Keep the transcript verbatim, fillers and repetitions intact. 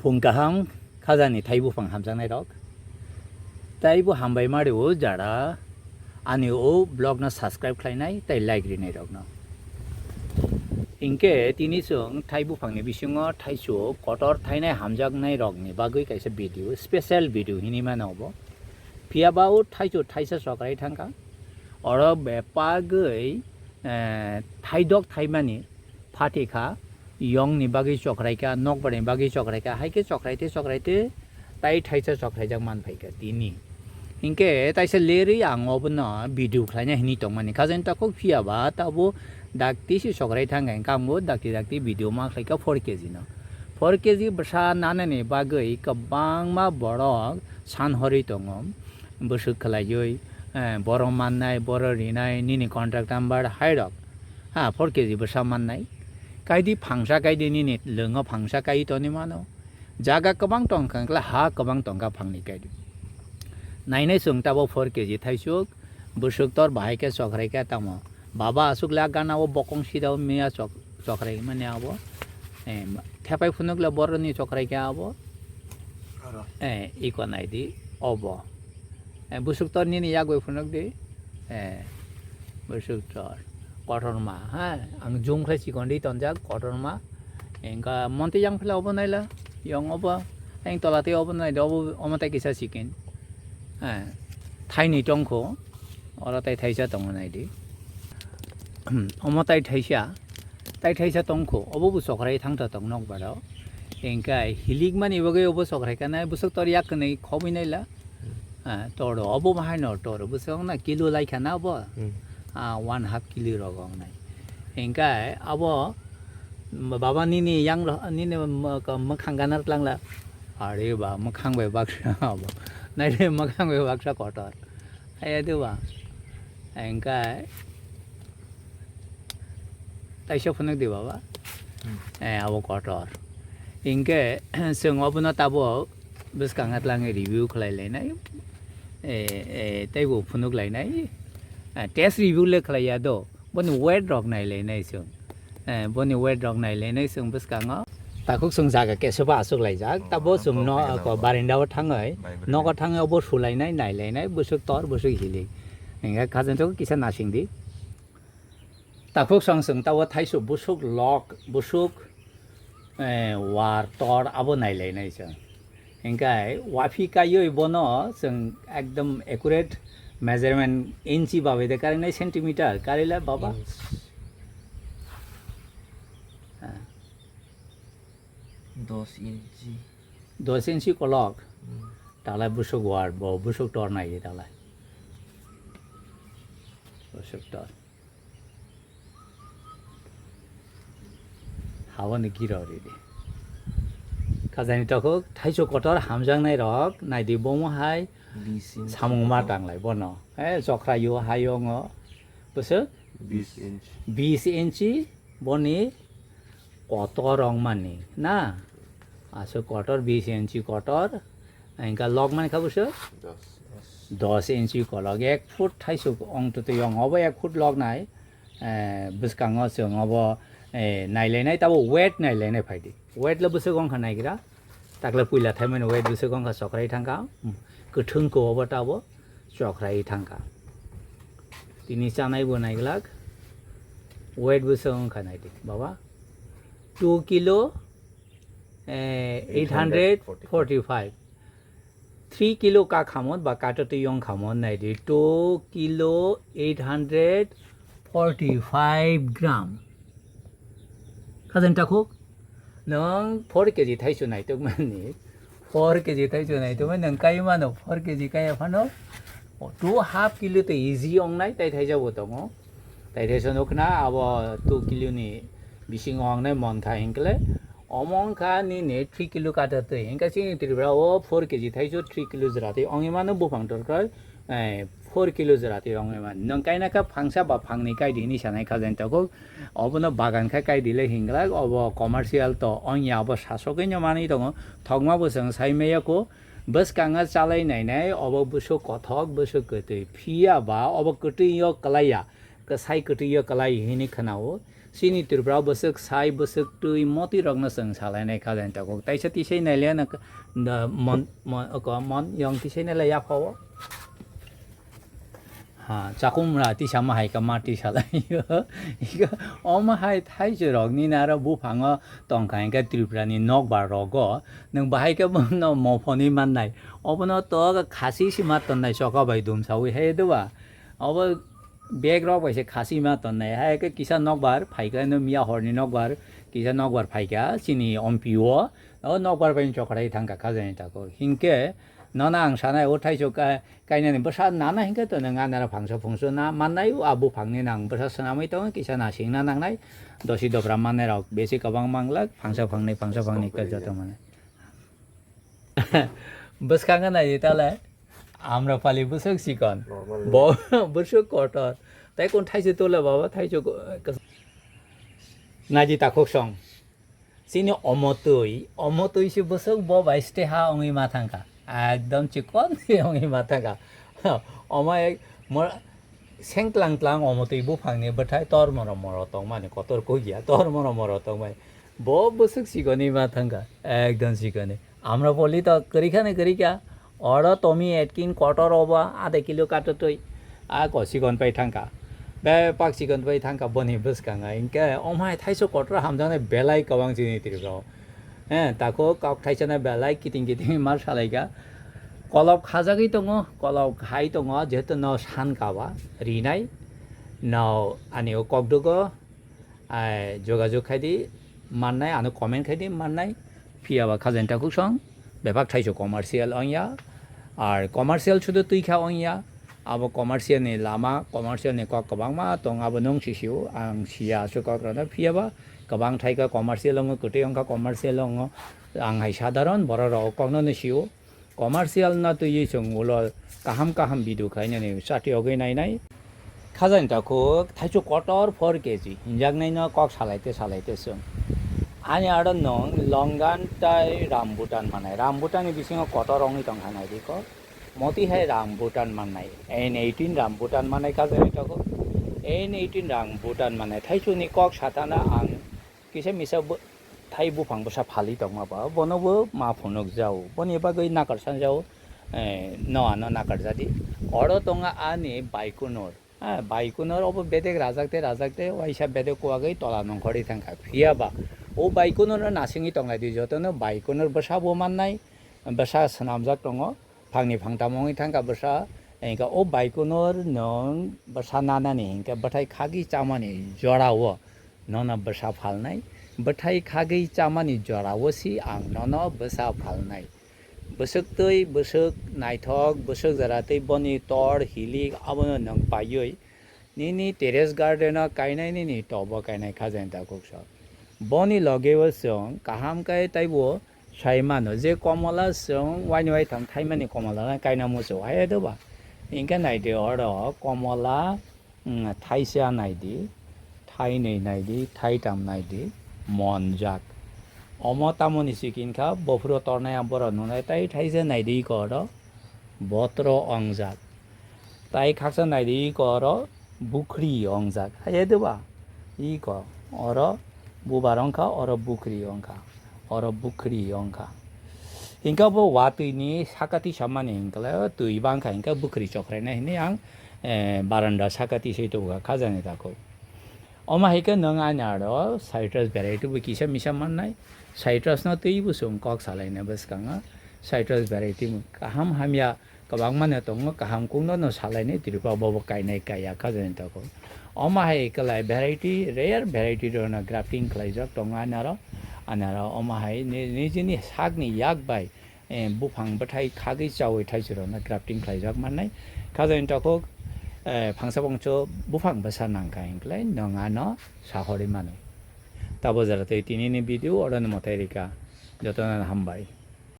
Phung kaham khajani thai buphang hamjaknai rok. Taibo hambai ma rio jara ani o vlog no subscribe khlainai tei like rinai rok no. Hinkhe tini chwng thai buphang ni bisingo thaichuk kotor thainai hamjaknai rok ni bagwi kaisa video, special video hinwi mano bo. Phiya ba o thaichuk thaisa chokrai thangkha. Oro bepagwi, eh, thaidok thaimani phatikha, yongni bagwi chokraikha, nokbarni bagwi chokraikha, hai khe chokraite chokraite tai thaisa chokraijak manphaikha tini. Hinkhe taisa lerwi ang obono video khlaina hinwi tongmani. Khajani takhuk phiya ba tabo dakti se chokrai thangkha, hinkhe ang bo dakti dakti video ma khlaikha four K G no. Four K G bwsa nanani bagwi kwbangma borok san horwi tongo. Bwswk khwlaiwi, eh, boro mannai, boro rinai, nini contract number hairok. Ha, four K G bwsa mannai. Kaidi phangsa kaidi nini lwngo phangsa kai toni mano. Jaga kwbang tongkha wngkha, ha kwbang tongkha phangni kaidi. Nainai chwng tabo four K G thaisuk, bwswk tor bahai khe chokrai khe tamo. Baba aswk le gana o bokong sida o miya chok-, chokrai mani abo. Eh, thepai phunuk le boroni chokrai khe abo. Oro. Eh, iko naidi obo. Eh, bwswk tor nini yagwi phunuk di. Eh, bwswk tor. Kotorma, ha, ang zoom khlai chikon di tonjak kotorma. Engka monti yang phela obo naila, yong obo, eng tola tei obo naidi, obo, omo tai kisa chicken. Eh, thaini tongkho, oro tai thaisa tongo naidi. Omo tai thaisa, tai thaisa tongkho, obo bo chokrai thangta tong nokbaro. Engka hilik mani bagwi obo chokrai kana, bwswk tor yak kwnwi khobwi naila. Ah, toro, obo bahai no toro, bwswk na kilo lai khana obo. Hmm. Ah, one half kilo rok ong nai. Engka abo, baba nini yang lo, nini mwkhang ganar tlang la. Are ba, mwkhang bai baksa abo. Nai de mwkhang bai baksa kotor. Hai adu ba. Engka taisa phunuk di baba. Hmm. Eh, abo kotor. Hinkhe, chwng obono tabo bwskango tlangwi review khlai lainai. Eh, eh, teibo phunuk lainai. Eh, test review le khlai ya do. Boni weight rok nai lainai chwng. Eh, boni weight rok nai lainai chwng bwskango. Takhuk chwng jaga kesoba achuk laijak. Oh, tabo chwng no, ko barenda o thangwi, nogo thangwi obo sulainai, nai lainai, bwswk tor, bwswk hilik. Hinkhe khajani kisa nasing di. Takhuk song chwng tabo thaisu bwswk lok, bwswk, eh, war tor abo nai lainai chwng. Hinkhe wafi kaiwi bono chwng ekdom accurate measurement inchi babai de karinai centimeter karila baba. Inch. Ah. Dos inchi. Dos inchi kolok. Hmm. Talai bwswk war bo, bwswk tor nai talai. Bwswk tor. Hawani giro ridi. Khajani takhuk thaichuk kotor hamjaknai rok naidi bomo hai. Bis inchi samung ma kotor. Tanglai bono. Eh, chokra yo hayongo. Bwswk? Bis inchi. Bis inchi boni kotor wngmani na. Aswk kotor, bis inchi kotor. Hinkhe lok mani kha bwswk? Dos. Dos inchi kolok, ek foot thaisuk ong twtwi ong, obo ek foot lok nai. Eh, bwskango chwng obo, eh, nailainai, tabo weight nailainai phaidi. Weight le bwswk ongkha naigra. Takle puila thaimani weight bwswk ongkha chokrai thangkha. Hmm. Kwthwng khe obo tabo chokrai thangkha. Tini chanai bo naiglak. Weight bwswk ongkha naidi, baba. Two kilo, eh, eight hundred forty-five. Three kilo ka khamon ba kato twi yong khamon naidi, two kilo eight hundred forty-five gram. Khajani takhuk, nwng four K G thaisu naitok mani, four K G thaisu naitok mani, nwng kai mano four K G kaya phano, two half kilo to easy ong nai, tai thaisa bo tongo, tai thaisa nukna abo two kilo ni bisingo ong nai mon kha hinkle, omo wngkha nini three kilo kata twi. Hinkhe chini Tripura o four K G thaisu three kilo jora twi ongwi mano buphang torkrai, eh, four kilo jora twi ongwi mano. Nwng kaina kha phangsa ba phangni kai di hinwi sanai kha jani takhuk. Obono bagan kha kai di le hinglak, obo commercial to ongya, obo sasogwi no manwi tongo. Thokma bo chwng sai maya kho, bwskango chalai nainai, obo bwswk kothok, bwswk kwtwi. Phiya ba obo kwtwi o kwlaiya. Kwsai kwtwi o kwlai hini khwnao, Chini Tripura bwswk sai, bwswk twi, motwi rokno chwng salainai kha jani takhuk. Taisa tisai nailaiya na, na mon, mon, oko mon yong tisai nailaiya phao. Ha, chakumra tisa ma hai kha ma tisa lai. Iko, omo hai thaichuk rokni naro buphango tongkha hinkhe Tripura ni nokbar rogo. Nwng bahai khe bono mophonwi mannai. Obono to khasi si ma tonnai choka bai dumsawi hai doba. Obo bag rok bai se khasi ma tonnai. Hai khe kisa nokbar phaikha no miya horni nokbar, kisa nokbar phaikha chini ompi o. O nokbar bai chokrai thangkha kha jani takhuk. Hinkhe nono ang sanai o thaichuk ka, Kainani bwsa nana hinkhe to nwng anara phangsa phungsa na mannai, a buphangni nang bwsa swnamwi tongo, kisa nasingna nangnai, dosi dopra mannairok besi kwbang manglak, phangsa phangni, phangsa phangni khe joto manwi. Bwskango naidi tale, Amrapali bwswk chikon, bo bwswk kotor, tei kun thaise tole baba thaise ko-, kas-, naidi takhuk song. Chini omotwi, omotwi se bwswk bo bai ste ha wngwi ma thangkha. Ekdom chikon wngwi ma thangkha. Omo ek mo-, sengtlang tlang omotwi buphangni bwthai tor moro moro tongmani kotor kugya, tor moro moro tongmani. Bo bwswk chikonwi ma thangkha. Ekdom chikonwi. Amrapali to kwrwi khani kwrwi kha. Oro tomi etkin kotor obo adha kilo kato twi. A ko sikon pai thangkha. Be pak sikon pai thangkha boni bwskango. Hinkhe omhai thaiso kotor hamjaknai belai kwbang chini Tripura o. Eh, tako kok thaisana belai kiting kiting mar salaikha. Kolok khajagwi tongo, kolok hai tongo, jehetu no san kaba rinai. No ani o kokdugo. Ai, jogajog khai di mannai, ano comment khai di mannai. Phiya ba khajani takhuk song, bebak thaiso commercial ongya. Ar commercial sudu twi kha ongya. Abo commercial ni lama, commercial ni kok kwbangma tong, abo nung si sio, ang sia aswk kok rwno. Phiya ba kwbang thai kha commercial wngo, kwtwi wngkha commercial wngo. Ang hai sadharon borok rok kokno no sio. Commercial no twiwi chwng ulo kaham kaham video khainani chati ogwi nainai. Khajani takhuk thaichuk kotor four K G hinjaknaino kok salaite salaite chwng. Ani aro nwng longan tai rambutan manai. Rambutan ni bisingo kotor wngwi tongkha naidi kok. Moti hai rambutan mannai. N eighteen rambutan manai khajani takhuk. N eighteen rambutan manai. Thaichukni kok sathana ang kisa misa bo-, thai buphang bwsa phali tongma ba, bono bo ma phunuk jao, boni bagwi nakar sanjao, eh, no ano nakar jadi. Oro tonga ani Baikonur, ah, Baikonur obo bedek rajak te, rajak te, waisa bedek kuwagwi tola nongkhorwi thangkha. Phiya ba, o Baikonur no nasingwi tonglai di, jotono Baikonur bwsa bo mannai, bwsa swnamjak tongo. Phangni phangtam wngwi thangkha bwsa, hinkhe o Baikonur nwng bwsa nanani hinkhe bwthai khagwi chamani jorao nono bwsa phalnai, bwthai khagwi chamani jorao si ang nono bwsa phalnai. Bwswk twi bwswk naithok, bwswk jora twi boni tor hilik abono nwng paiwi nini terrace garden o kainai, nini tobo kainai khajani takhuk sok. Boni loge o chwng kaham khe taibo sai mano je komola chwng waini waitham thaimani komola no kaina muchung hai do ba. Hinkhe naidi oro komola, mm, thaisa naidi, thainwi naidi, thaitham naidi, monjak. Omo tamoni sikhin kha bophuro tornai ang borok nunai tai thaisa naidi iko oro. Botro ongjak. Tai khaksa naidi iko oro bukhri ongjak. Hai de ba? Iko oro bubar ongkha, oro bukhri ongkha. Oro bukhri ongkha. Hinkhe bo watwi ni sakati samani hinkhe twi bangkha hinkhe bukhri chokrai nai hinwi ang, eh, baranda sakati se tubuka khajani takhuk. Omo hai khe nwng ani aro citrus variety bo kisa misa mannai. Citrus no twi bo chwng kok salainai bwskango. Citrus variety kaham hamya kwbangma no tongo, kaham kungno no salainai Tripura bobo kainai kaiya khajani takhuk. Omo hai kwlai variety, rare variety rok no grafting khlaijak tongo ani aro. Ani aro omo hai ni-, nijini sakni yak bai eh, buphang bwthai khagwi chaui thaichurokno grafting khlaijak mannai. Khajani takhuk, eh, phangsa bongso buphang bwsa nangkha hinklai nwng ano sahorwi mano. Tabo jora tei tinini video oro no mwtai rikha. Jotono hambai.